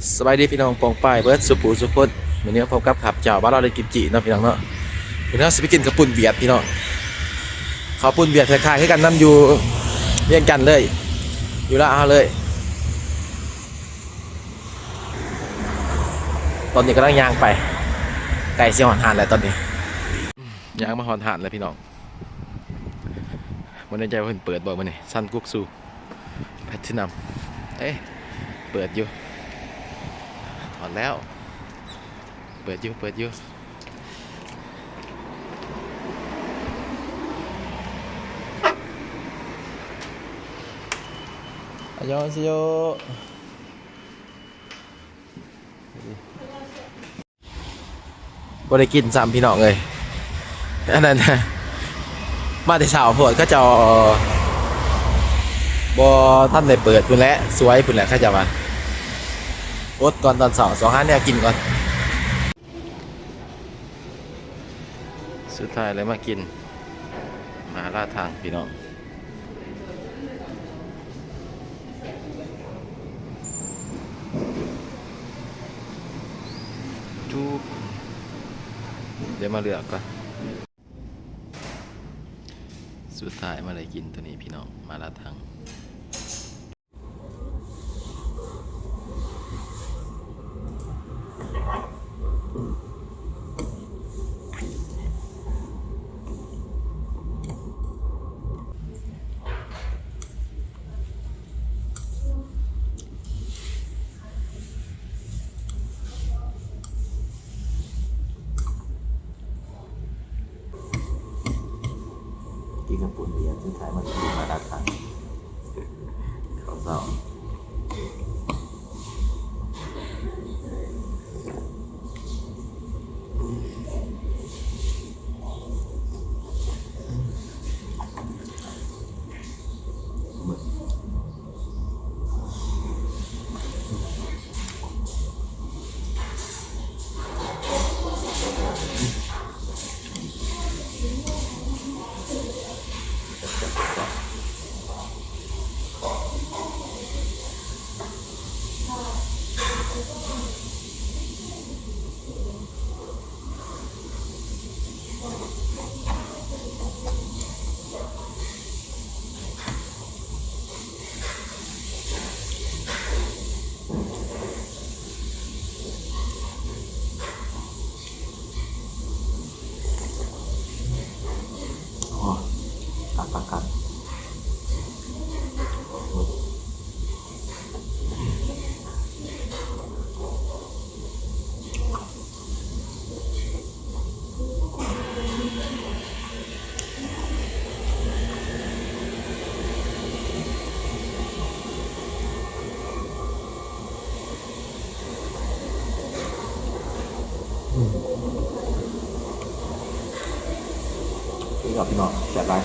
ສະບາຍດີພີ່ນ້ອງປ້ອງປາຍເບິດສູ່ຜູ້ສູ່ຄົນ. ມື້ນີ້ພົບກັບຂ້າພະເຈົ້າ ບ່າວລາວເລດກິມຈິເນາະພີ່ນ້ອງເນາະ. ມື້ນີ້ເຮົາຊິໄປກິນເຂົ້າປຸ້ນຫວຽດພີ່ນ້ອງ. ເຂົ້າປຸ້ນຫວຽດຄ້າຍໆຄືກັນນຳຢູ່ວຽງຈັນເລີຍ ຢູ່ລາວເຮົາເລີຍ. ຕອນນີ້ກຳລັງຍ່າງໄປ ໃກ້ຊິຮອດຮ້ານແລ້ວຕອນນີ້ ຍ່າງມາຮອດຮ້ານແລ້ວພີ່ນ້ອງ. ບໍ່ແນ່ໃຈວ່າເພິ່ນເປີດບໍ່ມື້ນີ້ ຊັນກຸກຊູ ແພລທິນຳ. ເອີ ເປີດຢູ່ ຮອດແລ້ວ. ເປີດຢູ່ ເປີດຢູ່. ອາຍອງເຊໂຍ. ບໍ່ໄດ້ກິນຊ້ຳພີ່ນ້ອງເອີຍ. ອັນນັ້ນ ມາແຕ່ເຊົ້າໂພດ ເຂົາເຈົ້າບໍ່ທັນໄດ້ເປີດພຸ້ນແຫຼະ ສວຍພຸ້ນແຫຼະ ເຂົາເຈົ້າວ່າ. ອົດກ່ອນຕອນເຊົ້າ ຊອກຫາແນວກິນກ່ອນ. ສຸດທ້າຍເລີຍມາກິນ ມາລາທາງພີ່ນ້ອງ. ຈຸບ ດຽວມາເລືອກກ່ອນ. ສຸດທ້າຍມາໄດ້ກິນໂຕນີ້ພີ່ນ້ອງ ມາລາທັງ. ກິນກັບປຸ້ນເບຍ ສຸດທ້າຍມາກິນມາລາທັງ ເຂົ້າເຊົ້າ. ໂອ້ ຄັກໆໆ. ນີ້ຄັບພີ່ນ້ອງ ແຊບຫຼາຍ.